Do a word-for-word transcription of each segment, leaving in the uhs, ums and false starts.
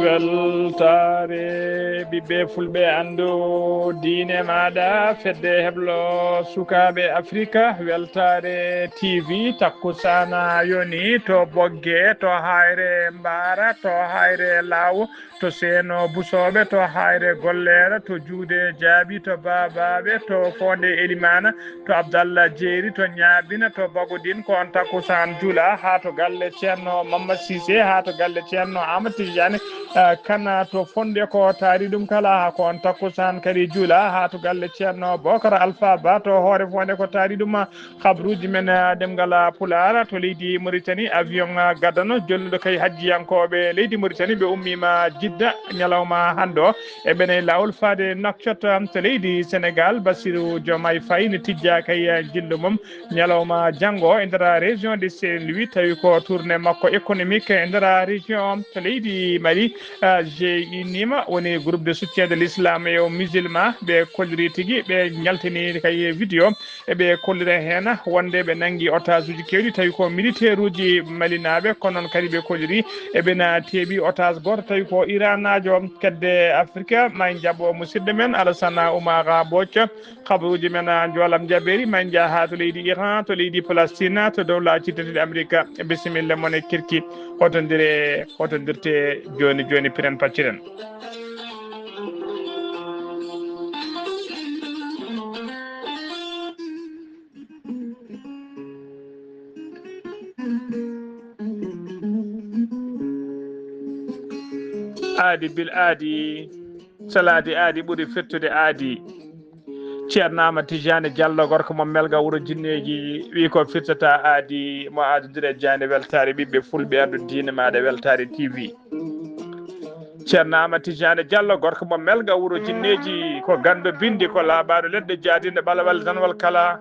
Weltaare ɓiɓɓe fulɓe, anndu diine maaɗa, fedde heblo sukaaɓe Afrika. Weltaare T V, takkusaana yoni to Bogge, to Hayre Mbaara, to Hayre Laawo, to Seeno Busooɓe, to Hayre Golleera, to Juude Jaabi, to Baabaaɓe, to Foonde Elimaana, to Abdallah Jeeri, to Ñaaɓina, to Bagodin. Ko on takkusaan jula haa to galle Ceerno Mamma Siise, haa to galle Ceerno Amadou Tidiane, eh, Kana to Fonde, ko taari ɗum kala. Haa ko on takkusaan kadi jula haa to galle Ceerno Bokar Alfa Ba to Hoore Fonde, ko taari ɗum. Habruuji men, eh, ɗemngal, eh, Pulaar, to leydi Mauritanie, avion, eh, gadano jolluɗo kay hajjiyankooɓe leydi Mauritanie, ɓe ummiima Jidda ñalawma hannde o. Eɓena e laawol faade Nouakchott, um, to leydi Sénégal. Bassirou Diomaye Faye ne tijja kay, eh, jillu mum ñalawma janngo e nder région de Saint-Louis, tawi ko tournée makko économique e nder région to leydi Mali. Eh, G I N I M A, woni groupe de soutien de l'islam et aux musulmans, ɓe kolliri tigi, ɓe ñaltini kay vidéo, eɓe kollira heen wonde ɓe nanngi otage uji keewɗi, tawi ko militaire uji malinaaɓe, kono noon kadi ɓe kolliri eɓena teeɓi otage gooto, tawi ko iranaajo. Kedde Afrika, ma en njaɓɓo musidɗo men Alassane Oumar Bocca. Habaruuji men, ah, njoolam jabeeri, ma en njah haa to leydi Iran, to leydi Palestine, to dowla cittatiiɗi Amerika. Bisimilla mon e kirki. Hotondire, hotondirte jooni jooni, piren pacciren. Aadi bil aadi, salaade aadi ɓuri fettude aadi. Ceerno Aamadu Tijaani Jallo, gorko mo Melga wuro Jinneeji, wi ko firtata aadi mo aadodire jaani weltaare ɓiɓɓe fulɓe, anndu diine maaɗa weltaare T V. Ceerno Aamadu Tijaani Jallo, gorko mo Melga wuro Jinneeji, ko ganndo binndi, ko laaɓaaɗo leɗɗe jaadinɗo ɓalawal danwal kala.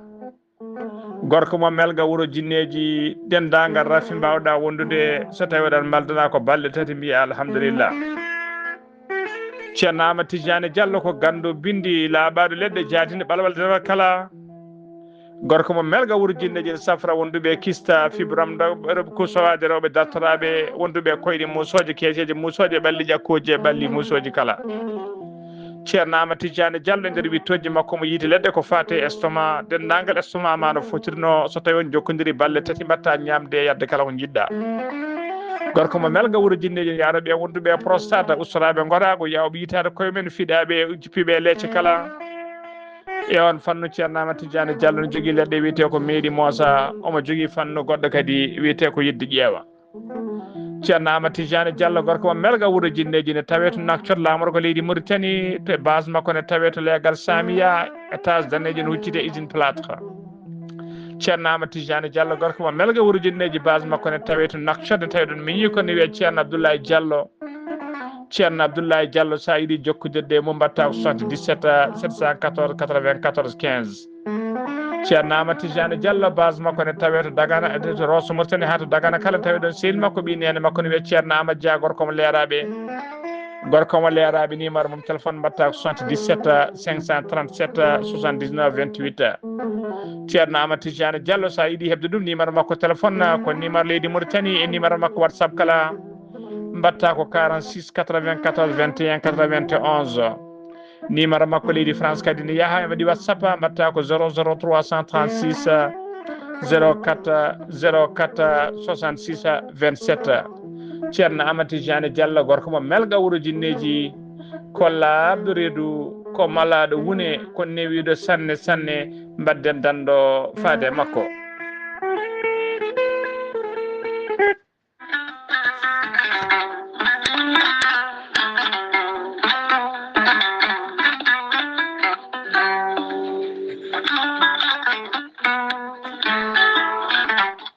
Gorko mo Melga wuro Jinneeji, denndaangal rafi mbaawɗa wondude, so tawii oɗon maldana ko balɗe tati, mbiya alhamdulillah. Ceerno Aamadu Tijaani Jallo ko ganndo binndi laaɓaaɗo leɗɗe jaadinɗo ɓalawal danwal kala. Gorko mo Melga wuro Jinneeji, safra wonduɓe kista, fibram, rewɓe kusowaade, rewɓe dartoraaɓe, wonduɓe koyɗe muusooje, keeceeje muusooje, ɓalli ƴakkooji e ɓalli muusooji kala. Ceerno Aamadu Tijaani Jallo e nder wiɗtooji makko mo yiide leɗɗe ko faati e estomac, denndaangal estomac ma no fotirno, so tawii on njokkondiri balɗe tati mbaɗta ñaamde e yahde kala ko njiɗɗa. Gorko mo Melga wuro Jinneeji, yaarooɓe e wonduɓe e prostate, ustoraaɓe ngoraagu, yaawɓe yitaade koye men, fiɗaaɓe, jippiiɓe e leece kala. E on fannu Ceerno Aamadu Tijaani Jallo no jogii leɗɗe wiyetee ko meeɗi moosa, omo jogii fannu goɗɗo kadi wiyetee ko yidde ƴeewa. Ceerno Aamadu Tijaani Jallo, gorko mo Melga wuro Jinneeji, ne tawee to Nouakchott, laamorgo leydi Mauritanie, to base makko ne tawee to leegal Samiya, étage daneejo ne hucciti e usine plâtre. Ceerno Aamadu Tijaani Jallo, gorko mo Melga wuro Jinneeji, base makko ne tawee to Nouakchott, ne tawee ɗon miñi ko ne wiyee Ceerno Abdoulaye Jallo. Ceerno Abdoulaye Jallo, so a yiɗi jokkondirde e mum, mbaɗta ko soixante-dix-sept, sept cent quatorze, quatre-vingt-quatorze, quinze. Ceerno Aamadu Tijaani Jallo, base makko ne tawee to Dagana, to Rosso Mauritanie haa to Dagana kala, tawee ɗon sehil makko, ɓii neene makko ne wiyee Ceerno Aamadu Dia, gorko mo Leeraaɓe. Gorko mo Leeraaɓe, numéro mum téléphone mbaɗta ko soixante-dix-sept, cinq cent trente-sept, soixante-dix-neuf, vingt-huit. Ceerno Aamadu Tijaani Jallo, so a yiɗi heɓde ɗum, numéro makko téléphone ko numéro leydi Mauritanie e numéro makko WhatsApp kala. Mbaɗta ko quarante-six quatre-vingt-quatorze vingt et un quatre-vingt-onze. Numéro makko leydi France kadi ne yaha, e waɗi WhatsApp, mbaɗta ko zéro zéro trois cent trente-six, zéro quatre, zéro quatre, soixante-six, vingt-sept. Ceerno Aamadu Tijaani Jallo, gorko mo Melga wuro Jinneeji, ko laaɓɗo reedu, ko malaaɗo wune, ko newiiɗo sanne sanne, mbaɗden danndo faade e makko.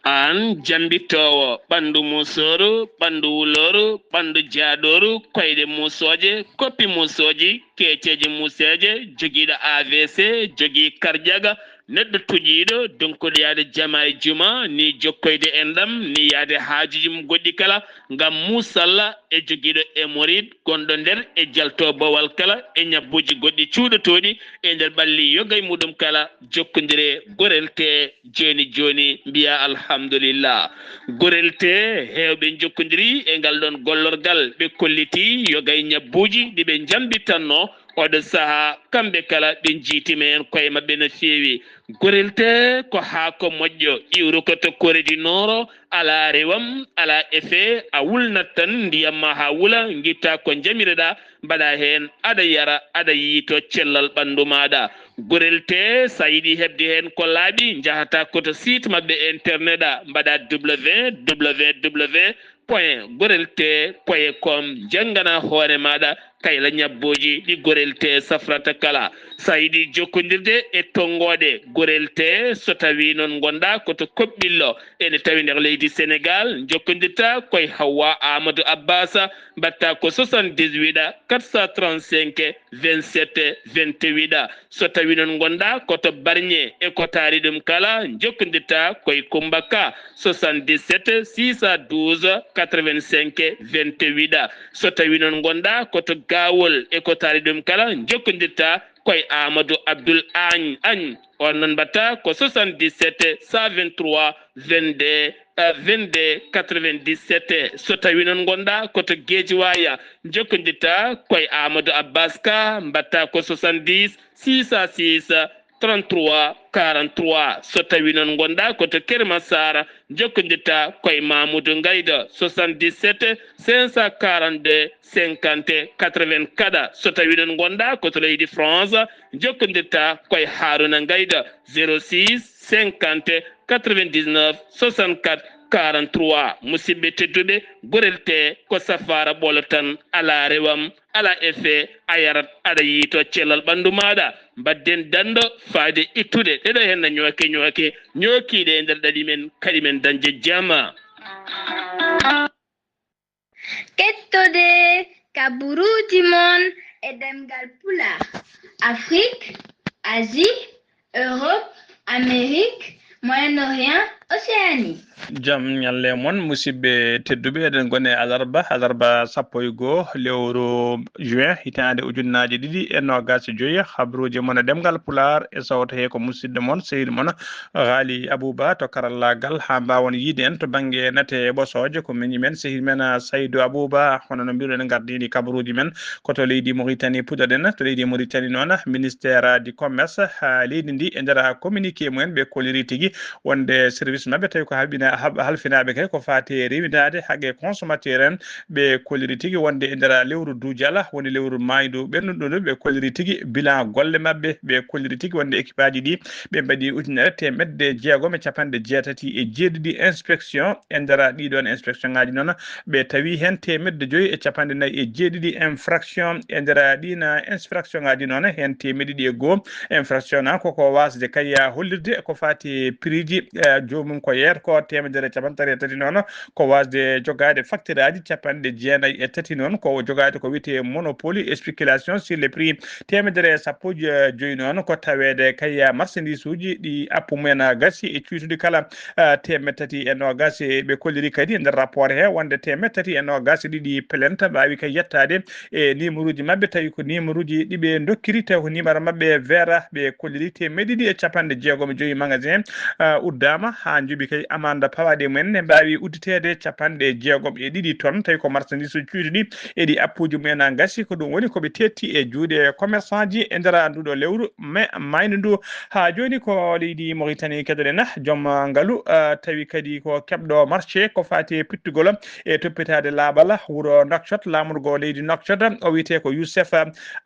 Aan jambittoowo ɓanndu musooru, ɓanndu wulooru, ɓanndu jaaɗooru, koyɗe musooje, koppi musooji, keeceeje museeje, jogiiɗo A V C, jogii karjaga, Neɗɗo tuƴiiɗo donkuɗo yaade jama e juma, ni jokkoyde enɗam, ni yaade haajuuji mum goɗɗi kala, ngam muusalla e jogiiɗo e murid gonɗo nder e jalto bowal kala e ñabbuuji goɗɗi cuuɗotooɗi e nder ɓalli yoga e muɗum kala, jokkondire Gorel Tee jooni jooni, mbiya alhamdulillah. Gorel Tee heewɓe njokkondiri e ngal ɗon gollorgal, ɓe kolliti yoga e ñabbuuji ɗi ɓe njambitanno oɗo saha, kamɓe kala ɓe njiitima heen koye maɓɓe no feewi. Gorel Tee ko haako moƴƴo, iwru ko to Corée du Nord, alaa rewam, alaa effet, a wulnat tan ndiyam ma haa wula, ngitta ko njamireɗaa, mbaɗa heen, aɗa yara, aɗa yiito cellal ɓanndu maaɗa. Gorel Tee, so a yiɗi heɓde heen ko laaɓi, njahata ko to site maɓɓe internet a, mbaɗa www point gorel tee point com, njanngana hoore maaɗa kayla ñabbuuji ɗi Gorel Tee safrata kala. So a yiɗi jokkondirde e tonngooɗe Gorel Tee, so tawii noon ngonɗaa ko to Koɓɓillo, ene tawi nder leydi Senegaal, njokkondirta koye Hawwa Amadou Abbas, mbaɗta ko soixante-dix-huit quatre cent trente-cinq vingt-sept vingt-huit. So tawii noon ngonɗaa ko to Barñe e ko taari ɗum kala, njokkondirta koye Kummba Ka, soixante-dix-sept six cent douze quatre-vingt-cinq vingt-huit. So tawii noon ngonɗaa ko to Gaawol e ko taari ɗum kala, njokkondirta koye Amadou Abdoul Agne. Agne. On noon mbaɗta ko soixante-dix-sept cent vingt-trois vingt-deux, euh, vingt-deux quatre-vingt-dix-sept. So tawii noon ngonɗaa ko to Guédiawaye, njokkondirta koye Amadou Abbas Ka, mbaɗta ko soixante-dix six cent six trente-trois quarante-trois. So tawii noon ngonɗaa ko to Keur Massar, njokkondirta koye Mamoudou Ngayda, soixante-dix-sept cinq cent quarante-deux cinquante quatre-vingt-quatre. So tawii noon ngonɗaa ko to leydi France, njokkondirta koye Harouna Ngayda, zéro six cinquante quatre-vingt-dix-neuf soixante-quatre quarante-trois. Musidɓe tedduɓe, Gorel Tee ko safaara ɓolo tan, alaa rewam, alaa effet, a yarat, aɗa yiito cellal ɓanndu maaɗa. Mbaɗden danndo faade ittude ɗeɗo heen ñooke ñooke, ñookiiɗe e nder ɗaɗi men, kaɗi men dañde jama. Kettode kaburuuji mon e ɗemngal Pulaar, Afrique, Asie, Europe, Amérique, Moyen-Orient, Océanie. Jam ñalle mon, musidɓe tedduɓe, eɗen goni e alarba, alarba sappo e goo lewru juin, hitaande ujunnaaje ɗiɗi e noogaas e joy. Habruuji mon e ɗemngal Pulaar e sawto he ko musidɗo mon, sehil mon, Ghali Abouba to karallaagal, haa mbaawon yiide en to bannge nate e ɓosooje, ko miñi men, sehil men, Saydou Abouba. Hono no mbiruɗen, gardini kabaruuji men ko to leydi Mauritanie puɗɗoɗen. To leydi Mauritanie noon, ministère du commerce, haa leydi ndi, e nder communiqué mumen, ɓe kolliri tigi wonde service maɓɓe tawi ko haɓina-, hab-, halfinaaɓe kay ko faati e rewindaade haqqe consommateur en, ɓe kolliri tigi wonde e nder lewru duujala, woni lewru maayndu ɓennuɗo ndu, ɓe kolliri tigi bilan golle maɓɓe, ɓe kolliri tigi wonde équipe aji ɗi ɓe mbaɗi ujunere teemedde jeegom e capanɗe jeetati e jeeɗiɗi inspection. E nder ɗiɗon inspection ngaji noon, ɓe tawi heen teemedde joyi e capanɗe nayi e jeeɗiɗi infraction. E nder ɗiin inspection ngaji noon, heen teemedde ɗiɗi e goo infraction na koko wasde kay hollirde ko faati prix ji, eh, joomum ko yeeto ko teemedere e capanɗe tati e tati noon, ko wasde jogaade facture aji capanɗe jeenayi e tati noon, ko jogaade ko wiyetee monopole et spéculation sur les prix. Teemedere e sappo e joyi noon ko taweede kay marchandise uji ɗi appu mumen gasi e cuytuɗi kala, ah, teemedde tati e noogaas. Ɓe kolliri kadi e nder rapport he wonde teemedde tati e noogaas e ɗiɗi plainte mbaawi kay yettaade e numéro uji maɓɓe, tawi ko numéro uji ɗi ɓe dokkiri, tawi ko numéro maɓɓe vert. Ɓe kolliri teemedde ɗiɗi e capanɗe jeegom e joyi magasin, ah, uddaama haa njoɓi kay amande pawaaɗi e mumen ne mbaawi udditeede capanɗe jeegom e ɗiɗi tonnes, tawi ko marchandise uji cuytuɗi e ɗi appuuji mumen a ngasi. Ko ɗum woni ko ɓe teetti e juuɗe commerçant ji e nder nduɗo lewru me-, maaynu ndu. Haa jooni ko leydi Mauritanie keɗoɗen, joom ngalu, ah, tawi kadi ko keɓɗo marché ko faati e pittugol e toppitaade laaɓal wuro Nouakchott, laamorgo leydi Nouakchott, o wiyetee ko Youssef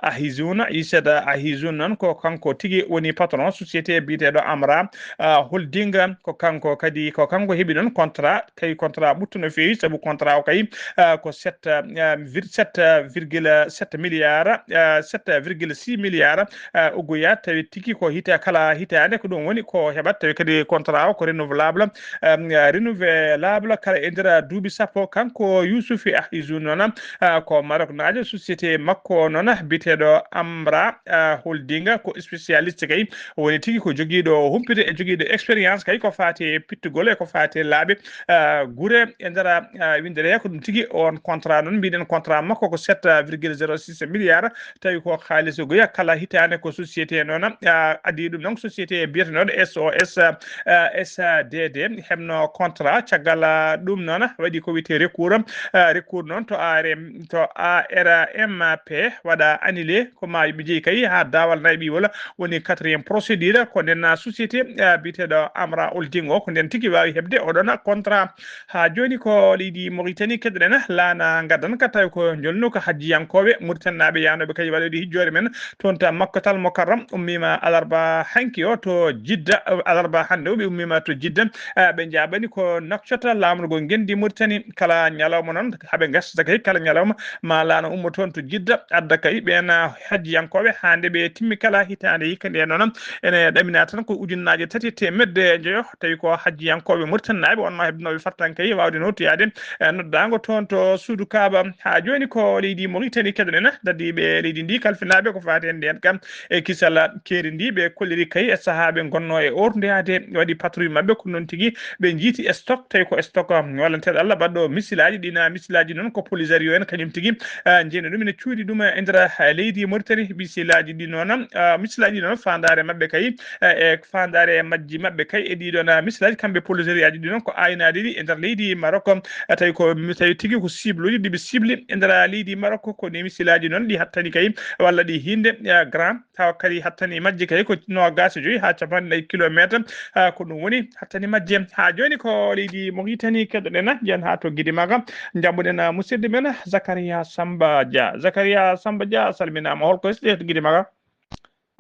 Ahizoun. Youssef Ahizoun noon ko kanko tigi woni patron société biyeteeɗo Amra, ah, Holding. Ko kanko ko kadi ko kanko heɓi noon contrat, kay contrat ɓuttu no feewi, sabu contrat o kay, ah, ko sept, ah, vir-, sept virgule sept milliard, ah, sept virgule six milliard, ah, uggoya, tawi tigi ko hita-, kala hitaande ko ɗum woni ko heɓat, tawi kadi contrat o ko renouvelable, ah, renouvelable kala e nder duuɓi sappo. Kanko Youssoufi Ahizou noon, ah, ko Maroc naajo, société makko noon biyeteeɗo Amra, ah, Holding, ko spécialiste kay, woni tigi ko jogiiɗo humpito e jogiiɗo expérience kay ko faati e pittugol e ko faati e laaɓe, ah, gure e nder, ah, winndere he. Ko ɗum tigi on contrat noon, mbiɗen contrat makko ko sept virgule zéro six milliard, tawi ko haalis goya kala hitaande ko société noon, ah, adii ɗum noon société biyeteeɗo S O S, ah, S D D, heɓno contrat. Caggal, ah, ɗum noon waɗi ko wiyetee recours, ah, recours noon to A R M, to A R M P waɗa annulé, ko ma ɓe jeyi kay haa daawal nayi ɓiwol, woni quatrième procédure, ko nden société, ah, biyeteeɗo Amra Holding o, ko nden tigi waawi heɓde oɗon contrat. Haa jooni ko leydi Mauritanie keɗoɗen, laana gaddan ka tawi ko jolnu ko hajjiyankooɓe Mauritanie naaɓe yaanooɓe kay waɗoyde hijjoore men toon to Makkatal Mukarram, ummiima alarba hanki o to Jidda, alarba hannde o ɓe ummiima to Jidda, ah, ɓe njaaɓani ko nokcata laamorgol ngenndi Mauritanie kala ñalawma noon, haa ɓe ngasata kay kala ñalawma ma laana ummo toon to Jidda, adda kay ɓeen, ah, hajjiyankooɓe haa nde ɓe timmi kala hitaande hikka nde noon ene ɗamina tan ko ujunnaaje tati e teemedde njoyo, tawi ko hajjiyankooɓe Mauritanie naaɓe wonnoo heɓnooɓe fartaŋ kay waawde nootoyaade, eh, noddaango toon to suudu Kaaba. Haa jooni ko leydi Mauritanie keɗoɗen, dadiiɓe leydi ndi kalfinaaɓe ko faati e ndeen kam e kisal keeri ndi, ɓe kolliri kay e sahaa ɓe ngonnoo e oorndoyaade, waɗi patrouille maɓɓe ko noon tigi ɓe njiiti stock, tawi ko stock, um, wallanteeɗo Allah baɗɗo misilaaji ɗi, na misilaaji noon ko Polisario en kañum tigi, ah, njeeni ɗum ene cuuɗi ɗum e nder, ah, leydi Mauritanie. Misilaaji ɗi noon, ah, misilaaji ɗi noon faandaare maɓɓe kay, ah, e faandaare majji maɓɓe kay e ɗiɗon, ah, misilaaji kamɓe Polisario aji ɗi noon ko aynaade ɗi e nder leydi Maroc, ah, tawi ko, tawi tigi ko cible uji ɗi ɓe cible e nder, ah, leydi Maroc, ko ni misilaaji noon ɗi hattani kay walla ɗi hiinde, ah, grand. Tawa kadi hattani majje kay ko noogaas e joyi haa cappanɗe nayi kilomeeter, ah, ko ɗum woni hattani majje. Haa jooni ko leydi Mauritanie keɗoɗen, njiyen haa to Gidimaka, njaɓɓuɗen, ah, musidɗo men Zakaria Samba Dia. Zakaria Samba Dia, a salminaama. Hol ko e Gidimaka?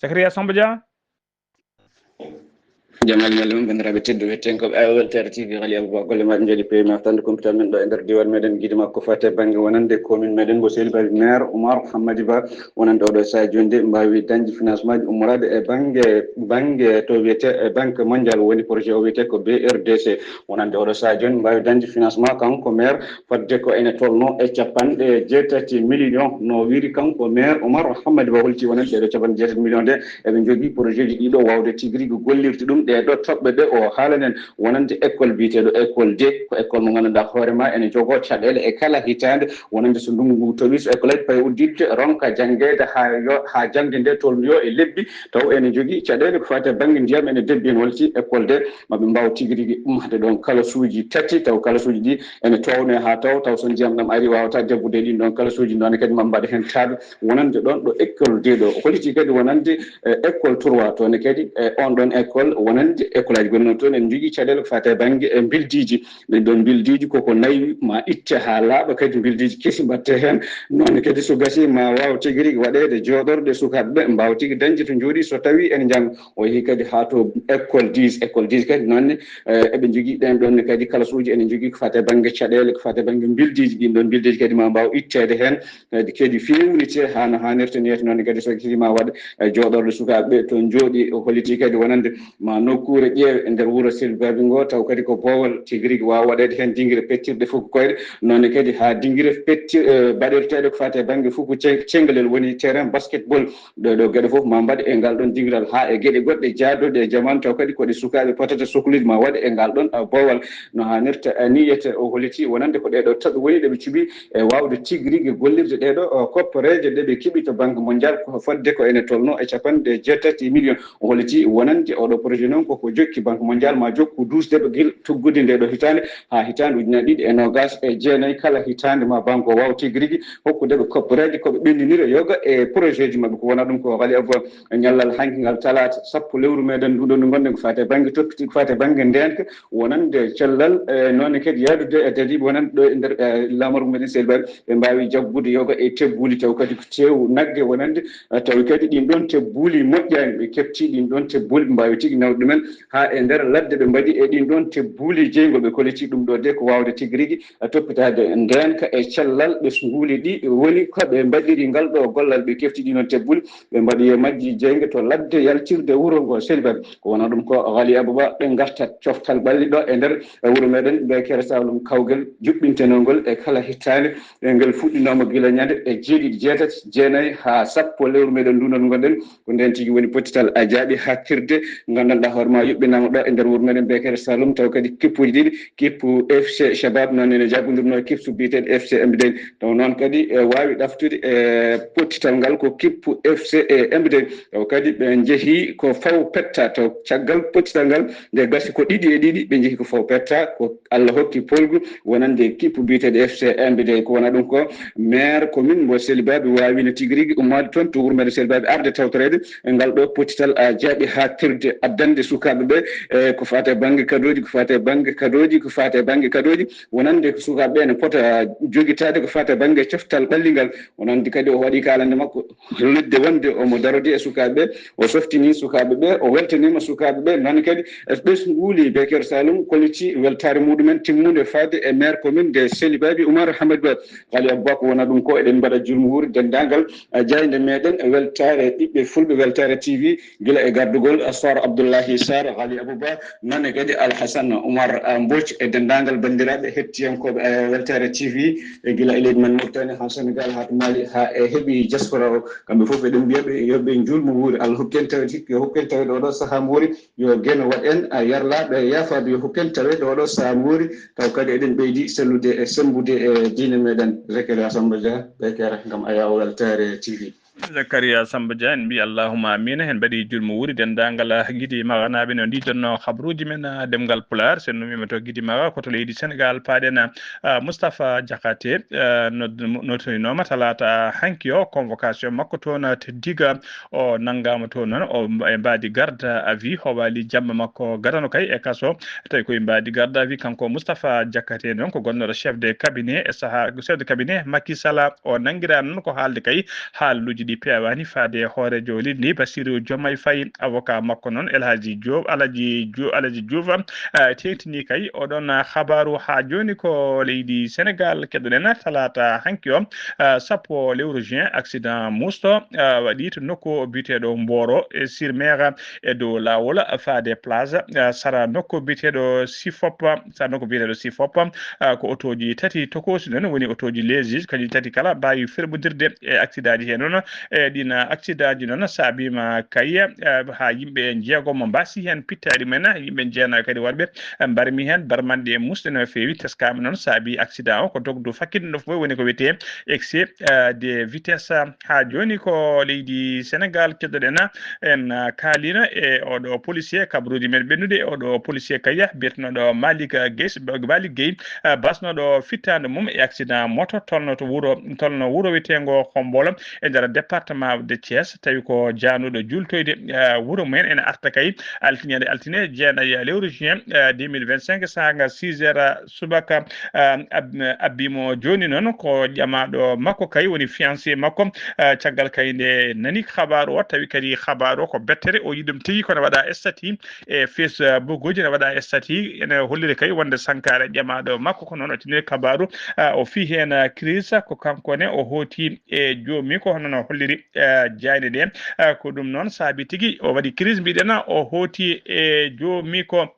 Zakaria Samba Dia? Jamal ñalli mum, banndiraaɓe tedduɓe, tenkooɓe A O L T R T V, Ghali Abou Ba, golle maaɗe njooɗi peewi, mi artande kumpital men ɗo e nder diiwaan meɗen Gidimaka, ko faati e bannge wonande commune meɗen mo Seydi Baby, maire Oumar Hamadi Ba, wonande oɗo sahaa jooni de, mbaawi dañde financement ji ummoraade e bannge, bannge to wiyetee e Banque Mondiale, woni projet o wiyetee ko B R D C, wonande oɗo sahaa jooni mbaawi dañde financement kanko maire, fodde ko ene tolnoo e cappanɗe jeetati million, no wiiri kanko maire Oumar Hamadi Ba, holti wonande ɗeɗo cappanɗe jeetati million de, eɓe njogii projet ji ɗiɗo waawde tigi rigi gollirde ɗum. Ɗee ɗoo toɓɓe ɗe o haalanen wonande école biyeteeɗo école de, ko école mo ngannduɗaa hoore ma ene jogoo caɗeele e kala hitaande, wonande so ndunngu ngu toɓii, so école aji payi udditde, ronka janngeede haa yo, haa jaŋde nde tolnoyoo e lebbi, taw ene jogii caɗeele ko faati e bannge ndiyam, ene debbi, ene holti école de, ma ɓe mbaaw tigi rigi ummade ɗoon kalasuuji tati, taw kalasuuji ɗi ene toownoo haa taw, taw so ndiyam ɗam arii waawataa debbude e ɗiin ɗoon kalasuuji, noon kadi ma mbaɗa heen taaɓe wonande ɗoon ɗo école de ɗo. Holiti kadi wonande, eh, école trois, toon kadi, eh, oon ɗoon école wonande école aji gonnoɗi toon, en njogii caɗeele ko faati e bannge, eh, mbildiiji. Ɗiin ɗoon mbildiiji koko nayi, ma itte haa laaɓa, kadi mbildiiji kesi mbaɗte heen. Noon kadi so gasii ma waaw tigi rigi waɗeede jooɗorɗe sukaaɓe ɓe mbaawa tigi dañde to njooɗi so tawii ene njannga. O yehi kadi haa to école dix, école dix kadi noon ne, eh, eɓe njogii ɗeen ɗoon ne kadi kalasuuji, ene njogii ko faati e bannge caɗeele, ko faati e bannge mbildiiji. Ɗiin ɗoon mbildiiji kadi ma mbaaw itteede heen, kadi, kadi feewnitee haa no haanirta ni. Noon kadi so kisii ma waɗ, eh, jooɗorɗe sukaaɓe ɓe to njooɗi, o holiti kadi wonande ma nokkuure ƴeewe e nder wuro Seydi Baby ngo, taw kadi ko boowal tigi rigi waawa waɗeede heen dingire pettirɗe fuku koyɗe, noon kadi haa dingire petti-, eh, baɗirteeɗe ko faati e bannge fuku ce-, cengalel, woni terrain basketball. Ɗee ɗoo geɗe fof ma mbaɗe e ngal ɗoon dingiral, haa e geɗe goɗɗe jaadooɗe e jamaanu, taw kadi ko ɗe sukaaɓe potata soklude ma waɗe e ngal ɗoon, ah, boowal no haanirta, ah, ni wiyetee. O holiti wonande ko ɗee ɗoo taɓe woni ɗe ɓe cuɓii e waawde tigi rigi gollirde ɗee ɗoo, ah, kopporeeje ɗe ɓe keɓi to Banque Mondiale, ko fodde ko ene tolnoo e cappanɗe jeetati million. O holiti wonande oo ɗoo projet noon koko jokki Banque Mondiale ma jokku duusde ɓe gila tuggude ndee ɗoo hitaande haa hitaande ujunere ɗiɗi e noogaas e jeenayi. Kala hitaande ma banque o waaw tigi rigi hokkude ɓe kopporeeje ko ɓe ɓenninira yoga e projet ji maɓɓe. Ko wona ɗum ko Ghali Abou Ba, ñallal hanki ngal talaata sappo lewru meɗen ndu ɗo ndu ngonɗen ko faati e bannge toppiti, ko faati e bannge ndeenka, wonande cellal, e noon kadi yahdude e dadiiɓe wonande ɗo e nder, e laamorgo meɗen Seydi Baby, ɓe mbaawi jaggude yoga e tebbuuli taw kadi ko teewu nagge wonande, eh, tawi kadi ɗiin ɗoon tebbuuli moƴƴaani, ɓe keɓti ɗiin ɗoon tebbuuli, ɓe mbaawi tigi nawde men haa e nder ladde ɓe mbaɗi e ɗin ɗon tebbuuli jeyi. Ngol ɓe kolliti ɗum ɗo de ko waawde tigi rigi toppitaade ndeenka e cellal ɓesnguuli ɗi woni ko ɓe mbaɗiri ngal ɗo gollal. Ɓe kefti ɗi noon tebbuuli, ɓe mbaɗi e majji jeynge to ladde yaltirde wuro ngo Selibaaɓe. Ko wona ɗum ko Ghali Abouba. Ɓe ngartat coftal ɓalli ɗo e nder wuro meɗen Bekere Saloum, kawgel juɓɓintenongol e kala hittaande. E ngel fuɗɗinooma gila ñande e jeeɗiɗi, jeetati, jeenayi haa sappo lewru meɗen ndunol ngonɗen. Ko nden tigi woni pottital a jaaɓi haaɗtirde nganndanɗaa hoore ma yuɓɓinaama ɗo e nder wuro meɗen Bekere Saloum, taw kadi kippuuji ɗiɗi, kippu F C Shabab, noon ene jaabondirnoo e kippu biyeteeɗo F C M D. Taw noon kadi e waawi ɗaftude e pottital ngal ko kippu F C e M D. Taw kadi ɓe njehi ko faw petta, taw caggal pottital ngal nde gasi ko ɗiɗi e ɗiɗi, ɓe njehi ko faw petta, ko Allah hokki polgu wonande kippu biyeteeɗo F C M D. Ko wona ɗum ko maire commune mo Selibaaɓe waawino tigi rigi ummaade toon to wuro meɗen Selibaaɓe arde tawtoreede e ngal ɗo pottital a jaaɓi haaɗtirde addande sukaaɓe ɓe e ko faati e bannge kadooji, ko faati e bannge kadooji, ko faati e bannge kadooji, wonande ko sukaaɓe ɓe ne pota jogitaade ko faati e bannge coftal ɓallingal. Wonande kadi o waɗi kaalande makko lodde wonde omo darodi e sukaaɓe ɓe, o softini sukaaɓe ɓe, o weltaniima sukaaɓe ɓe. Noon kadi ɓesnguuli Bekere Saloum kolliti weltaare muɗumen timmunde faade e maire commune de Selibaaɓe Oumar Hammadou Ba. Ghali Abouba, ko wona ɗum ko eɗen mbaɗa julmo wuuri denndaangal, eh, jaaynde meɗen, eh, weltaare ɓiɓɓe fulɓe, weltaare T V, gila e gardugol, eh, Sar Abdoullahi Sar, Ghali Abouba, noon e kadi Alhassane Oumar, eh, Mbodj e denndaangal banndiraaɓe hettiyankooɓe, eh, weltaare T V, e gila e leydi men Mauritanie haa Sénégal, haa to Mali, haa e heɓi diaspora o. Kamɓe fof eɗen mbiya ɓe yo ɓe julmo wuuri, Allah hokki en tawde, yo hokku en tawde oɗo sahaa mo woni, yo geno waɗ en, a yarlaaɓe, yaafaaɓe, yo hokku en tawde oɗo sahaa mo woni. Taw kadi eɗen ɓeydi sellude e semmbude e diine meɗen. Zakaria Samba Dia, Bekere, ngam Ayaw Weltaare T V. Zakaria Samba Dia, en mbi allahumma amina. En mbaɗi julmo wuuri denndaangal gidi maganaaɓe no ndiidanno habruuji men, ah, ɗemngal Pulaar. So en numiima to gidi maga, ko to leydi Senegaal, paaɗen, ah, Moustapha Diakhaté, ah, nod-, notoynooma talaata hanki o convocation makko toon to Diga. O nanngaama toon noon, o mba-, e mbaadi garde à vue, o waali jamma makko gadano kay e kaso. Tawi koye mbaadi garde à vue, kanko Moustapha Diakhaté noon, ko gonnooɗo chef de cabinet e sahaa, chef de cabinet Macky Sall. O nanngiraa noon ko haalde kay haaluuji ɗi peewaani faade e hooreejo leydi ndi, Bassirou Diomaye Faye. Avocat makko noon, El Hadji Diouf, Alhaji Diouf, Alhaji Diouf, eh, teeŋtinii kay oɗon habaaru. Haa jooni ko leydi Senegaal keɗoɗen talaata hanki o, eh, sappo lewru juin, accident musto, eh, waɗi to nokku biyeteeɗo Mboro e sur mer e dow laawol faade place, eh, sara nokku biyeteeɗo Sifop, sara nokku biyeteeɗo Sifop, eh, ko otooji tati tokoosi noon, woni otooji Lexus, kañum tati kala mbaawi ferɓondirde e accident ji heen noon. E ɗiin accident ji noon saabiima kay, eh, haa yimɓe njeegomo mbaasi heen pittaali mumen, yimɓe jeenayo kadi wonɓe mbarmi heen barmanɗe musɗe no feewi. Teskaama noon saabi accident o ko dogdu fakkitndu fof woni ko wiyetee excès, eh, de vitesse. Haa jooni ko leydi Senegaal keɗoɗen, en, eh, kaalino e oɗo policier, kabaruuji men ɓennude, oɗo policier kay biyetenooɗo Malick Guèye, Malick Guèye, eh, basnooɗo fittaandu mum e accident moto tolno to wuro, tolno wuro wiyeteengo Xombol e nder département de Thiès, tawi ko jaanuɗo juultoyde, eh, wuro mumen. Ene arta kay altine, altine jeenayi lewru juin, eh, deux mille vingt-cinq, saanga six heures subaka, eh, ab-, abbiimo jooni noon ko ƴamaaɗo makko kay woni fiancé makko, eh, caggal kay nde nani habaaru o, tawi kadi habaaru o ko bettere, o yiɗum tigi kono waɗa statut e Facebook uji, ne waɗa statut, ene holliri kay wonde sankaare ƴamaaɗo makko, ko noon o tiniri kabaaru, ah, o fii heen, ah, crise, ko kanko ne o hooti e joomi, ko hono no holliri, ah, jaaynde nde. Ah, ko ɗum noon saabi tigi o waɗi crise, mbiɗen, o hooti e joomi ko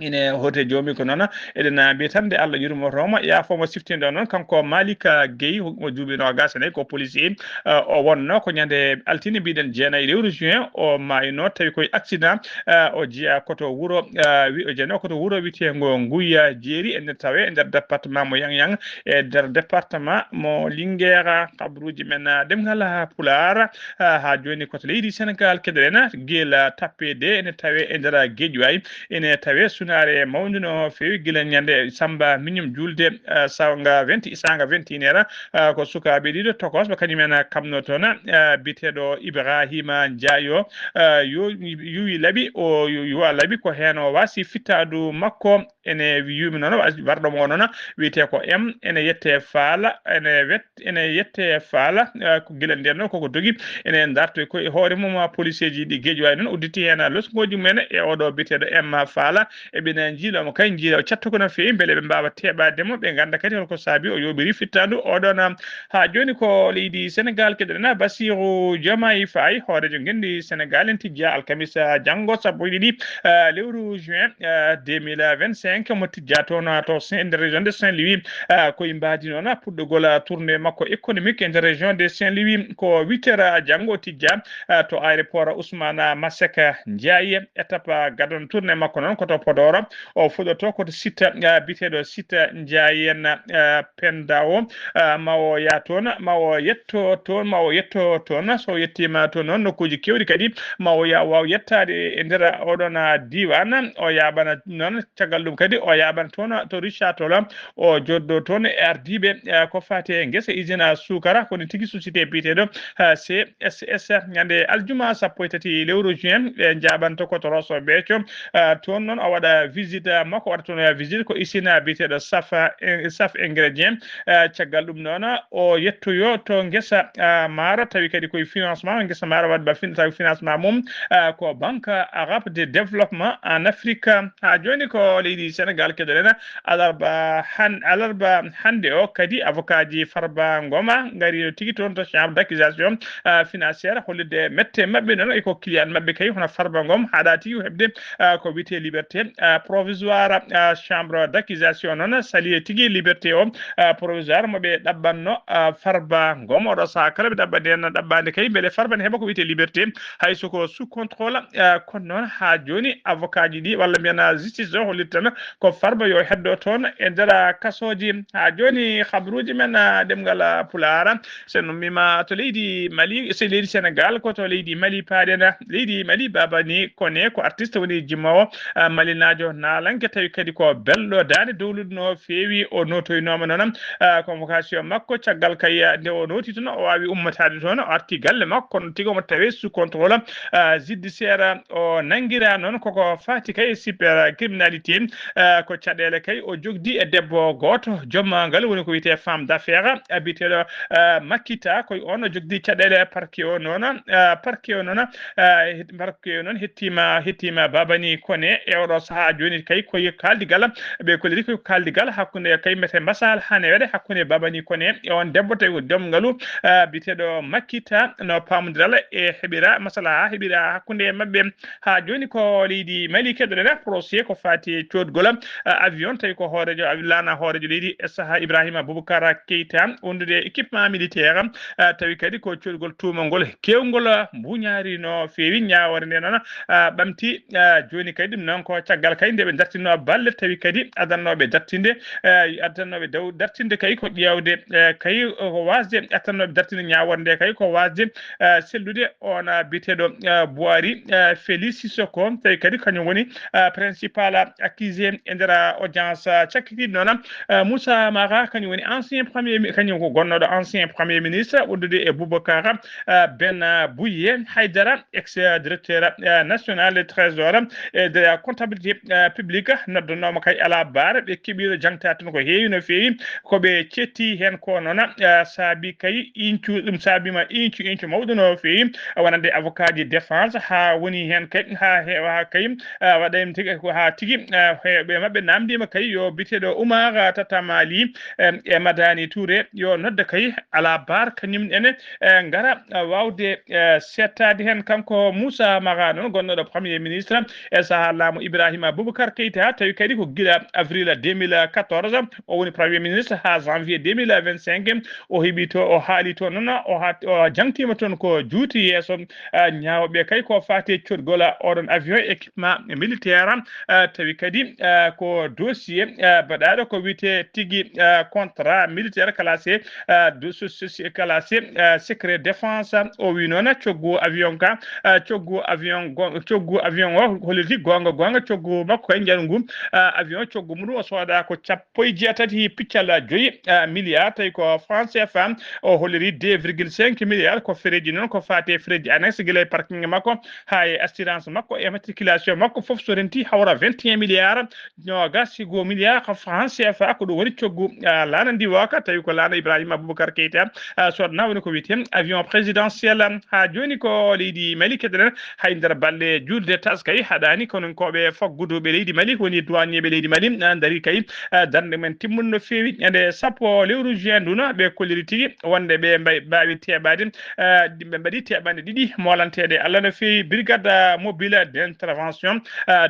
ine hooti e joomi ko noon. Eɗen mbiya tan nde Allah yurmoto mo, yaafo mo siftinde o noon. Kanko Malika Gueye, mo duuɓi noogaas e nayi, ko policier, ah, o wonno ko ñande altine mbiɗen jeenayi lewru juin, o maayno tawi koye accident. Ah, o jeyaa ko to wuro, ah, wi-, o jeyanoo ko to wuro wiyeteengo Nguya Jeeri, ene tawee e nder département mo Yang Yang, e nder département mo Linguère. Kabaruuji men, ah, ɗemngal, ah, Pulaar, ah, haa jooni ko to leydi Senegaal keɗoɗen, gila tappe de ene tawee e nder Guédiawaye, ene tawee sunaare mawnde no feewi gila ñande Samba Miñum juulde, ah, saanga vingt, saanga vingt et une heure, ah, ko sukaaɓe ɗiɗo tokosɓe kañum en kamno toon, ah, biyeteeɗo Ibrahima Ndiaye o, ah, yo, yuwi laɓi, o yu-, yuwa laɓi ko heen o waasi fittaandu makko, ene yuumi noon, wa-, warɗo mo noon wiyetee ko M, ene yettee faala, ene wet-, ene yettee faala, eh, ko gila ndeen noon koko dogi, ene dartoy ko e hoore mum, ah, poliseeji ɗi Geejuwaaji noon udditi heen, ah, losngooji mumen e oɗo biyeteeɗo M faala, eɓe na njiiloo mo kay, njiiloo cattuko no feewi, mbele ɓe mbaawa teeɓaade mo, ɓe ngannda kadi holko saabi o yooɓiri fittaandu oɗon, ah, haa jooni ko leydi Senegaal, keɗoɗen, ah, Bassirou Diomaye Faye, hooreejo ngenndi Senegaal, en tijjaa alkamisa janngo sappo e ɗiɗi, ah, lewru juin, ah, deux mille vingt-cinq, mo tijjaa toon, ah, to Saint-, nder région de Saint-Louis, ah, ko e mbaadi noon, ah, puɗɗugol, ah, tournée makko économique e nder région de Saint-Louis, ko huit heures, ah, janngo o tijjaa, ah, to aéroport Ousmane Masseck Ndiaye, étape, ah, gadano tournée makko noon ko to Podor, o fuɗɗoto ko to site, ah, biyeteeɗo site Ndiayen, ah, Penda o, ah, ma o yaa toon, ma o yetto toon, ma o yetto toon. So o yettiima toon noon, nokkuuji keewɗi kadi, ma o yaa waaw yettaade e nder oɗon, ah, diiwaan. O yaaɓana noon, caggal ɗum kadi, o yaaɓana toon to Richard Toll, o jooɗodoo toon e ardiiɓe, ah, ko faati e ngesa usine suukara, ko ni tigi société biyeteeɗo, ah, C S S. Ñande aljuma sappo e tati lewru juin, ɓe njaaɓanto ko to Rosso Béthio, ah, toon noon o waɗa visite, ah, makko, waɗa toon, ah, visite ko usine biyeteeɗo Safa, eh, Saf Ingrédients. Ah, caggal ɗum noon, o yettoyo to ngesa, ah, maaro, tawi kadi koye financement, ngesa maaro waɗa ba fin-, tawi financement mum, ah, ko Banque Arabe de Développement en Afrique. Haa jooni ko leydi Senegaal keɗoɗen, alarba han-, alarba hannde o kadi, avocat ji Farba Ngoma ngari no tigi toon to chambre d'accusation, ah, financière, hollitde mette maɓɓe noon e ko client maɓɓe kay hono Farba Ngom haɗa tigi heɓde, ah, ko wiyetee liberté, ah, provisoire. Ah, chambre d'accusation noon sali tigi liberté o, ah, provisoire mo ɓe ɗaɓɓanno, ah, Farba Ngom. Oɗo sahaa kala ɓe ɗaɓɓa ndeen ɗaɓɓaande kay mbele Farba ne heɓa ko wiyetee liberté, hay so ko sous contrôle. Ah, kono noon haa jooni avocat ji ɗi walla mbiyen, ah, justice o hollitta tan ko Farba yo heddo toon e nder, ah, kasooji. Haa jooni habruuji men, ah, ɗemngal, ah, Pulaar, so en ummiima to leydi Mali, so leydi Senegaal, ko to leydi Mali paaɗen. Leydi Mali, Babani Kone ko artiste woni jimoowo, ah, malinaajo naalanke, tawi kadi ko belɗo daande dowlude no feewi. O nootoynooma noon, ah, convocation makko caggal kay, ah, nde o nooti toon, o waawi ummataade toon, o arti galle makko, kono tigi omo tawee sous contrôle, ah, judiciaire. O nanngiraa noon koko faati kay e cybercriminalité, ah, ko caɗeele kay o jogdi e debbo gooto, joom ngal woni ko wiyetee femme d'affaires, ah, biyeteeɗo, ah, Makita, ko e oon o jogdi caɗeele parquet o noon, ah, parquet o noon, ah, het-, parquet o noon hettiima, hettiima Babani Kone e oɗo sahaa jooni kay ko e kaaldigal, ɓe kolliri ko kaaldigal hakkunde kay mbiyetee mbasal hane waɗe hakkunde Babani Kone e oon debbo tawi ko joom ngalu, ah, biyeteeɗo Makita, no paamondiral e heɓira maslaha heɓira hakkunde maɓɓe. Haa jooni ko leydi Mali keɗoɗen procès ko faati e coodgol, ah, avion, tawi ko hooreejo avi-, laana hooreejo leydi e sahaa Ibrahima Boubacar Keita wondude e équipement militaire, ah, tawi kadi ko coodgol tuuma ngol keewngol mbuñaari no feewi. Ñaawoore nde noon, ah, ɓamti, ah, jooni kadi ɗum noon ko caggal kay nde ɓe dartinno balle, tawi kadi adannooɓe dartinde, ah, adannooɓe daw dartinde kay ko ƴeewde, eh, kay ko waasde, adannooɓe dartinde ñaawoore nde kay ko waasde, eh, sellude on, ah, biyeteeɗo, ah, Buhari, eh, Félix Sissoko, tawi kadi kañum woni, ah, principal accusé e nder, ah, audience, ah, cakkitiiɗo noon, ah, Moussa Mara, kañum woni ancien premier mi-, kañum ko gonnooɗo ancien premier ministre, uddude e Boubacar, ah, Ben, ah, Bouye Haydara, ex-directeur, ah, national de trésor e de comptabilité, ah, publique, noddannooma kay alaa baara, ɓe keɓiino jaŋtaade toon ko heewi no feewi, ko ɓe cetti heen ko noon, ah, saabi kay incu, ɗum saabiima incu, incu mawɗo no feewi, wonande avocat ji défense, haa woni heen kay, haa heewa kay, ah, waɗa en tigi, ko haa tigi, ah, heewɓe maɓɓe naamndiima kay yo biyeteeɗo Oumar Tata Mali, em, e Madani Touré yo nodda kay alaa baar kañum ene, eh, ngara, ah, waawde, eh, seettaade heen. Kanko Moussa Mara noon, gonnooɗo premier ministre e sahaa laamu Ibrahima Boubacar Keita, tawi kadi ko gila avril deux mille quatorze, o woni premier ministre haa janvier deux mille vingt-cinq, o heɓi to, o haali toon noon, o ha-, o jaŋtiima toon ko juuti yeeso, ah, ñaawɓe kay ko faati e coodgol oɗon avion équipement militaire, ah, tawi kadi, ah, ko dossier, ah, baɗaaɗo ko wiyetee tigi, ah, contrat militaire classé, ah, de so-, so-, so-, classé, ah, secret défense. O wi noon coggu avion ka, ah, coggu avion go-, coggu avion o holliti goonga, goonga coggu makko kay njaru ngu, ah, avion coggu mum o sooda ko cap- poy jeetati piccal joyi, ah, milliard, tawi ko franc C F A, o holliri deux virgule cinq milliard, ko fereji noon, ko faati e fereji annexe, gila e parking makko, haa e assurance makko, e matriculation makko, fof so renti hawra vingt et un milliard, Nogas e goo milliard franc C F A, ko ɗum woni coggu laana ndiwooka, tawi ko laana Ibrahima Aboubacar Keita sodna, woni ko wiyetee avion présidentiel. Haa jooni ko leydi Mali keɗoɗen, hay nder balɗe juulde tas kay haɗaani kononkooɓe faggudu ɓe leydi Mali, woni douanier ɓe leydi Mali, ndarii kay darnde men timmude no feewi. E nde sappo lewru juin nduno, ɓe kolliri tigi wonde ɓe mbay-, mbaawi teɓaade, ɓe mbaɗi teɓanɗe ɗiɗi molanteeɗe Allah no feewi. Brigade mobile d'intervention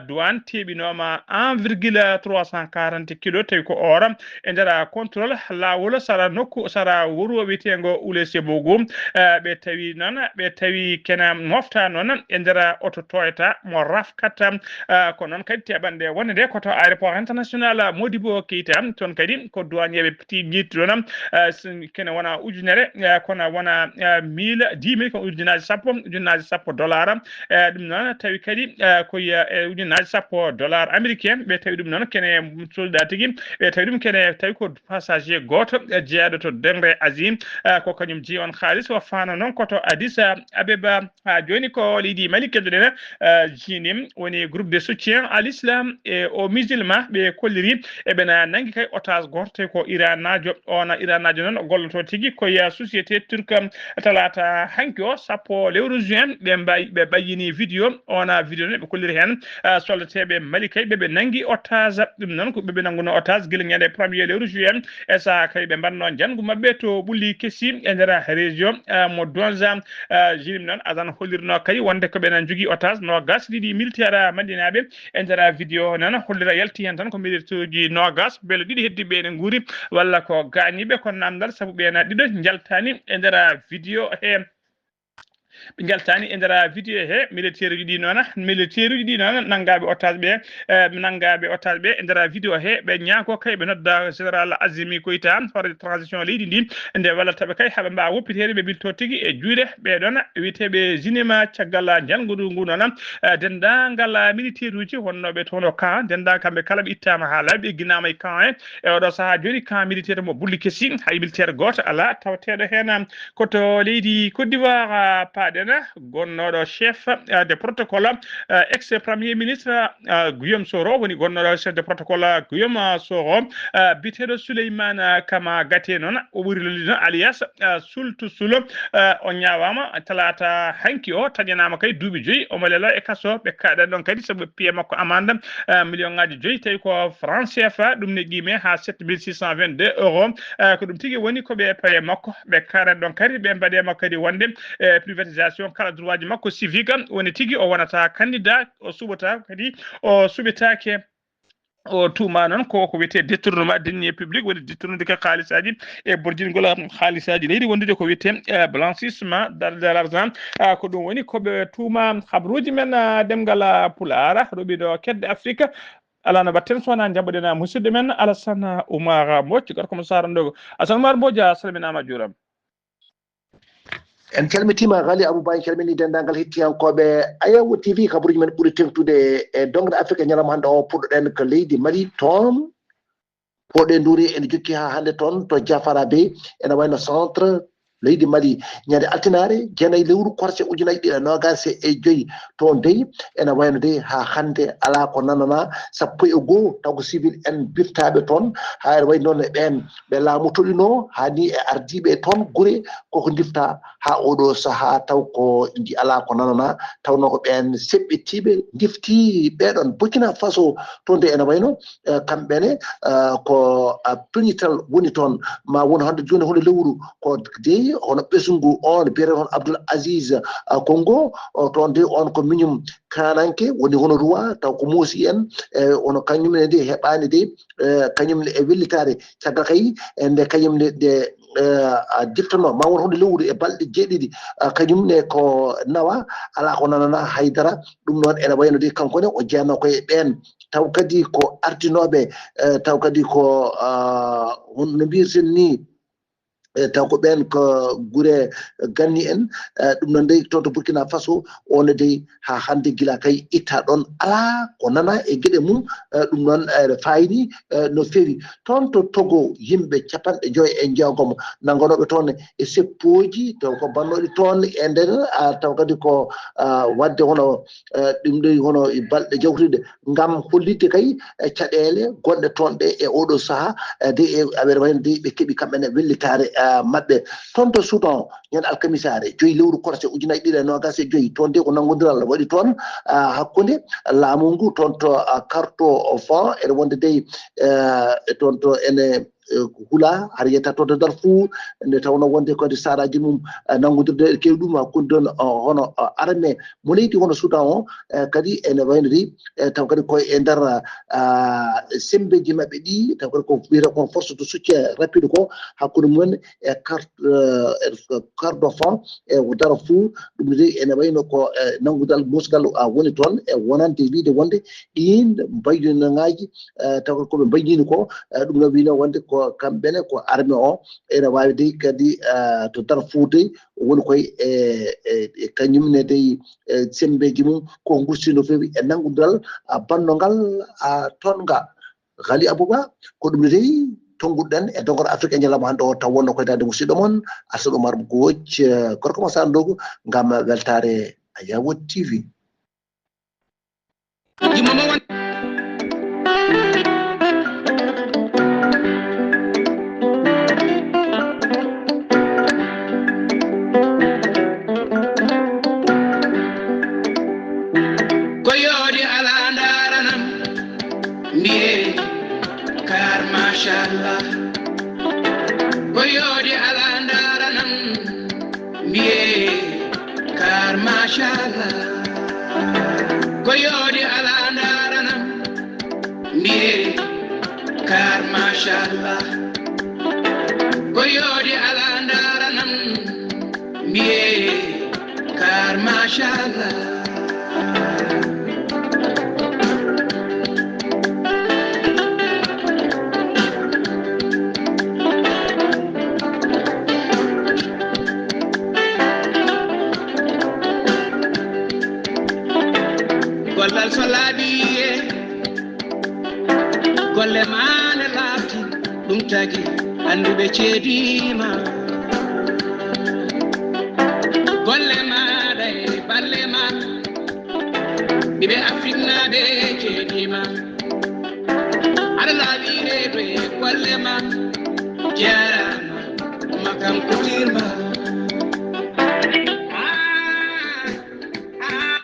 douane teɓinooma un virgule trois cent quarante kilo, tawi ko or, e nder contrôle laawol sara nokku, sara wuro wiyeteengo Oulé Sébougou. Ɓe tawi noon, ɓe tawi kene mofta noon e nder oto Toyota mo rafkata. Ko noon kadi teɓanɗe wonde nde ko to aéroport international Modibo Keita, toon kadi ko douanier ɓe ti-, ƴetti ɗoon, kene wona ujunere, kono wona mille, dix mille, ko ujunnaaji sappo, ujunnaaji sappo dollar. Ɗum noon tawi kadi ko e ujunnaaji sappo dollar américain, ɓe tawi ɗum noon kene soldat tigi, ɓe tawi ɗum kene tawi ko passager gooto jeyaaɗo to Denre Asie, ko kañum jeyi on haalis. O faano noon ko to Addis Abeba. Haa jooni ko leydi Mali keɗoɗen, jiinim woni groupe de soutien à l'islam et aux musulmans, ɓe kolliri eɓena nanngi kay otage gooto tawi ko iranaajo. On iranaajo noon o golloto tigi ko e société turque. Talaata hanki o, sappo lewru juin, ɓe mbay-, ɓe ɓayyini vidéo. Ona vidéo ne ɓe kolliri heen soldateeɓe Mali kay ɓe ɓe nanngi otage. Ɗum noon ko ɓe ɓe nannguno otage gila ñande premier lewru juin, e saha kay ɓe mbanno njanngu maɓɓe to ɓulli kesi e nder région mo Donza. Jiinim noon adan hollirno kay wonde ko ɓe nan jogii otage noogas ɗiɗi militaire madinaaɓe. E nder vidéo noon hollira yalti heen tan ko militaire uji noogas, beele ɗiɗi heddiiɓe ene nguuri walla ko gaañiiɓe, kono naamndal sabu ɓe na ɗiɗo njaltaani e nder vidéo he. Ɓe njaltaani e nder vidéo he. Militaire uji ɗi noon, militaire uji ɗi noon nanngaaɓe otage ɓe, eh, nanngaaɓe otage ɓe e nder vidéo he, ɓe ñaako kay ɓe nodda général Azimi Koita, hoore transition leydi ndi, nde wallata ɓe kay haɓe mbaawa woppiteede ɓe bilto tigi e juuɗe ɓee ɗoon wiyeteeɓe Zinema. Caggal njanngudu ngu noon, eh, denndaangal militaire uji wonnooɓe toon o camp, denndaangal kamɓe kala ɓe ittaama haa laaɓi, egginaama e camp he. E oɗo sahaa jooni, camp militaire mo Bulli Kesi, hay militaire gooto alaa tawateeɗo heen. Ko to leydi Côte d'Ivoire, ah, paaɗen, gonnooɗo chef, ah, de protocole, ah, ex premier ministre, ah, Guillaume Soro woni gonnooɗo chef de protocole, ah, Guillaume, ah, Soro, ah, biyeteeɗo Souleymane, ah, Kama Gate noon, o ɓuri lollude noon alias, ah, Sultu Sulo, ah, o ñaawaama talaata hanki o, taƴanaama kay duuɓi joyi, omo leloo e kaso, ɓe kaaɗani ɗoon kadi sabu piye makko amande, ah, million ŋaaji joyi, tawi ko franc C F A, ɗum ne qiimee haa sept mille six cent vingt-deux euros. Ah, ko ɗum tigi woni ko ɓe paye makko, ɓe kaaɗani ɗoon kadi, ɓe mbaɗe makko kadi wonde, eh, privatisation kala droit ji makko civique, woni tigi o wonata candidat, o suɓata kadi, o suɓetaake. O tuuma noon ko ko wiyetee détournement deniers publics, woni détournude ka haalisaaji e borjingol haalisaaji leydi, wondude ko wiyetee, eh, blanchissement de, de l'argent. Ah, ko ɗum woni ko ɓe tuuma. Habruuji men, ah, ɗemngal, ah, Pulaar, roɓi ɗo kedde Afrique. Alaa no mbaɗten so wonaa njaɓoɗen, ah, musidɗo men Alassane Oumar Mbodj, gorko mo Sarandogo. Alassane Oumar Mbodj, a salminaama, a juuraama. En calmitiima, Ghali Abou Ba, en calminii denndaangal hettiyankooɓe Ayaw T V, kabaruuji men ɓuri teeŋtude e doŋre Afirka ñalawma hannde o. Puɗɗoɗen ko leydi Mali, toon Fodé Ndouri ene jokki haa hannde toon to Diafara Bey, ene wayno centre leydi Mali. Ñande altinaare, jeenayi lewru korse ujunaaji ɗiɗi e noogaas e joy, toon dey ene wayno dey haa hannde alaa ko nananaa. Sappo e goo taw ko civil en birtaaɓe toon, haa ene wayi noon e ɓeen ɓe laamu toɗinoo haa ni e ardiiɓe toon gure koko ndifta haa oɗo sahaa, taw ko nji alaa ko nananaa. Tawnoo ko ɓeen seɓɓitiiɓe ndifti ɓeeɗoon. Burkina Faso, toon de ene wayno, eh, kamɓe ne, eh, ko, eh, peñital woni toon. Ma won hannde jooni hono lewru ko dey hono ɓesngu on biyeteeɗo hono Abdoul Aziz, eh, Kongo, o toon de on ko miñum kananke woni hono ruwa, taw ko moosi en, eh, hono kañum ne de heɓaani de, eh, kañum ne e wellitaare. Caggal kay, eh, nde kañum ne de, eh, a diftanoo, ma won hono lewru e balɗe jeeɗiɗi, ah, kañum ne ko nawa, alaa ko nananaa haydara. Ɗum noon ene wayno de kanko ne o jeyanoo ko e ɓeen. Taw kadi ko ardinooɓe, eh, taw kadi ko, ah, hono no mbiyeten ni, E, taw ko ɓeen ko gure ganni en. E, ɗum noon dey, toon to Burkina Faso, on dey haa hannde gila kay itta ɗoon alaa ko nana e geɗe mum. E, ɗum noon ene fayni, e, no feewi. Toon to Togo, yimɓe capanɗe joy e jeegomo nanngonooɓe toon e seppooji, taw ko bannooɗi toon e nder, a, taw kadi ko, a, waɗde hono, e, ɗum ɗoy hono e balɗe jawtuɗe ngam hollitde kay, e, caɗeele gonɗe toon ɗe e oɗo sahaa, e, de, e, aɓe wayno de ɓe keɓi kamɓe ne wellitaare, e, maɓɓe. Toon to Soudan, ñande alkamisaare, joyi lewru korse ujunaaji ɗiɗi e noogas e joyi, toon de ko nanngondiral waɗi toon, a, hakkunde laamu ngu toon to, a, Kartofon, ene wonde dey, e, toon to ene, e, hula, har yetta toon to Darfour, nde tawnoo wonde kadi saraaji mum, e, nanngondirde e keewɗi ɗum hakkunde ɗoon, o, hono, o, armée mo leydi hono Soudan o, e, kadi ene waynori, e, taw kadi koye e nder, a, sembeeji maɓɓe ɗi, taw kadi ko wiyata ko force de soutien rapide ko hakkunde mumen e Kar-, e, e Kordofan e Darfour. Ɗum ne ene wayno ko, e, nanngudal musgal, a, woni toon e wonande wiyde wonde ɗiin mbaylinnaaji, e, taw ko ɓe mbaylini ko, e, ɗum no wiyno wonde ko kamɓe ne ko armée o ene waawi dey kadi, e, to Darfour dey woni koye e, e, e kañum ne dey, e, sembeeji mum ko ngusti no feewi e nanngudal, a, bannongal, a, toon nga. Ghali Abouba, ko ɗum ne dey tonnguɗen e dogor Afrique e ñalawma hannde o, taw wonno koye daande musidɗo mon Assane Oumar Mbodj, e, gorko mo Sara Ndogo, ngam weltaare Ayawo T V. Yumma mo won. Ko yoodi alaa ndaaranam, mbiye kar machallah. Ko yoodi alaa ndaaranam, mbiye kar machallah. Ko yoodi alaa ndaaranam, mbiye kar machallah. Ko yoodi alaa ndaaranam, mbiye kar machallah. Gollal so laaɓi e golle ma ne laaɓti, ɗum tagi annduɓe ceediima. Golle maaɗa e balle ma, ɓiɓɓe Afriknaaɓe ceediima. Aɗa laaɓi reedu e golle ma, jaaraama, Makam Kutirma. Ah, ah.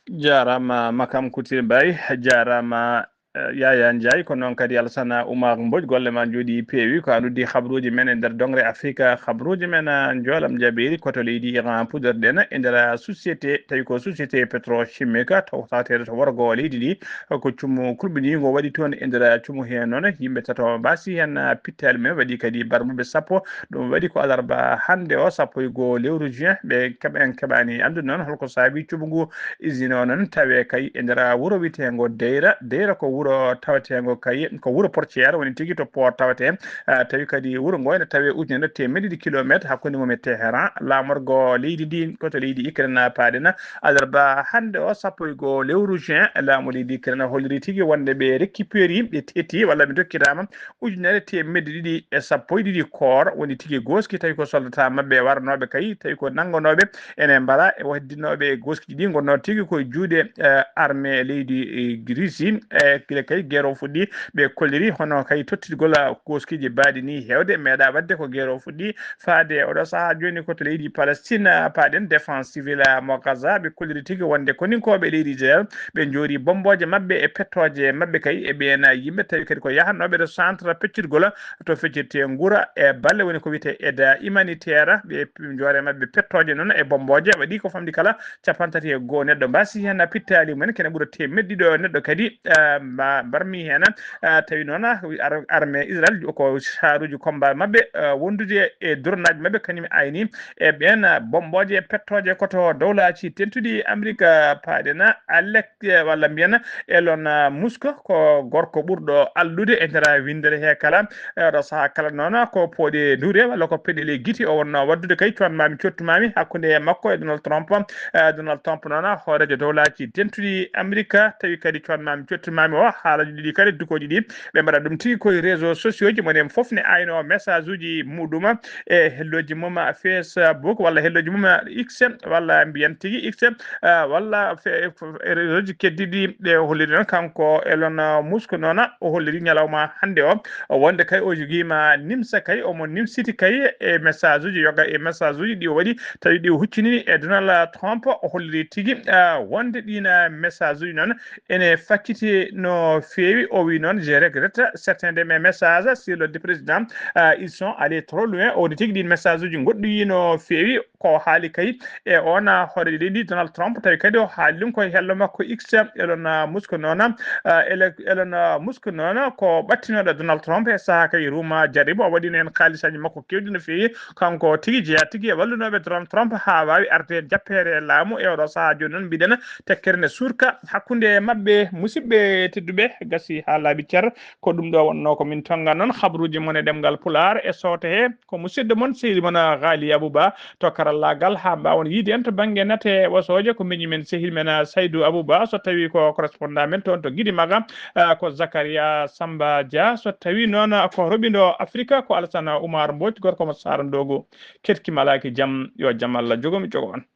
Jaaraama Makam Kutirma Bay, jaaraama, eh, Yaya Ndiaye, ko noon kadi Alassane Oumar Mbodj, golle ma njooɗi peewi, ko a noddi habruuji men e nder doŋre Afrika, habruuji men, eh, njoolam jabeeri, ko to leydi Iran puɗorɗen e nder société, tawi ko société pétrochimique, taw tawteeɗo to worgo leydi ndi, ko cumu kulɓiniingo waɗi toon e nder cumu hee noon, yimɓe tato mbaasi heen, eh, pittaali men, waɗi kadi barmuɓe sappo, ɗum waɗi ko alarba hannde o, sappo e goo lewru juin, ɓe keɓa, en keɓaani anndude noon holko saabi cumu ngu. Usine o noon tawe kay e nder wuro wiyeteengo Deyra. Deyra ko wuro taweteengo kay, ko wuro portière woni tigi to port tawetee. Ah, tawi kadi wuro ngo ene tawe ujunere teemedde ɗiɗi kilometre hakkunde mum e Teheran. Laamorgo leydi ndi, ko to leydi Ukraine paaɗen. Alarba hannde o, sappo e goo lewru juin, laamu leydi Ukraine holliri tigi wonde ɓe récupéri, ɓe tetti walla ɓe ndokkitaama ujunere teemedde ɗiɗi e sappo e ɗiɗi koor woni tigi gooski, tawi ko soldata maɓɓe warnooɓe kay, tawi ko nanngonooɓe ene mbara e waddinooɓe gooskiji ɗi ngonnoo tigi ko e juuɗe, eh, armée leydi, eh, Russie. E gila kay guerre o fuɗɗi, ɓe kolliri hono kay tottirgol, ah, gooskiji baaɗi ni heewde meeɗa waɗde ko guerre o fuɗɗi faade oɗo sahaa jooni ko to leydi Palestine, ah, paaɗen défense civile, ah, mo Gaza, ɓe kolliri tigi wonde koninkooɓe leydi Israel ɓe njoori bommbooje maɓɓe e pettooje maɓɓe kay e ɓeen yimɓe, tawi kadi ko yahanooɓe to centre peccirgol to feccirte ngura e balle woni ko wiyetee aide humanitaire. Ɓe njoore maɓɓe pettooje noon e bommbooje waɗi ko famɗi kala capanɗe tati e goo neɗɗo mbaasi heen, pittaali mumen kene ɓura teemedde ɗiɗo neɗɗo kadi, eh, mba-, mbarmi heen, ah, tawi noon, ah, ar-, armée Israël ko saaruuji combat maɓɓe, ah, wondude e drone aji maɓɓe, kañum ayni e ɓeen, ah, bombooje pettooje ko to dowlaaji dentuɗi Amrik, ah, paaɗen, ah, Alek, eh, walla mbiyen Elon, ah, Musk ko gorko ɓurɗo alɗude e nder winndere he kala. E oɗo sahaa kala noon ko pooɗe ndure walla ko peɗeli gite o wonnoo waɗdude kay cuwan maami cottu maami hakkunde makko e Donald Trump. Eh, Donald Trump noon hooreejo dowlaaji dentuɗi Amerika tawi kadi cuwan maami cottu maami o haalaji ɗiɗi kadi dukooji ɗi ɓe mbaɗa ɗum tigi koye réseau sociaux ji mo enen fof ne ayno message uji muɗum e helloji mum Facebook walla helloji mum X walla mbiyen tigi X, ah, walla fe-, f-, réseau ji keddiɗi ɗe o holliri noon kanko Elon Musk noon o holliri ñalawma hannde o wonde kay o jogiima nimsa kay omo nimsiti kay e message uji yoga e message uji ɗi o waɗi tawi ɗi o huccinini e Donald Trump o holliri tigi, ah, wonde ɗiin message uji noon ene facciti no feewi. O wi noon je regrette certains de mes messages sur le président, ah, ils sont allés trop loin. O woni tigi ɗiin message uji goɗɗoyi no feewi ko haali kay e oon hooreejo leydi Donald Trump tawi kadi o haali ɗum koye hello makko X. Elon Musk noon, ah, Ele-, Elon Musk noon ko ɓattinooɗo Donald Trump e sahaa kay ruuma jaribo o waɗino heen kaalisaaji makko keewɗi no feewi. Kanko tigi jeyaa tigi e wallunooɓe Donald Trump haa waawi arde jappeere laamu e oɗo sahaa jooni noon mbiɗen tekkere nde suurka hakkunde maɓɓe. Musidɓe tedduɓe gasi haa laaɓi cer ko ɗum ɗo wonnoo ko min tonnga noon habruuji mon e ɗemngal Pulaar e sooto he ko musidɗo mon sehil mon Ghali Abouba to karallaagal haa mbaawon yiide en to bannge nate wasooje ko mbeñi men sehil men Saydou Abouba so tawii ko correspondant men toon to Gidimaga, ah, ko Zakaria Samba Dia so tawii noon ko roɓindo Afrika ko Alassane Oumar Mbodj gorko mo Saara Ndogo. Ketki malaaki jam yo jam Allah jogo mi jogo on.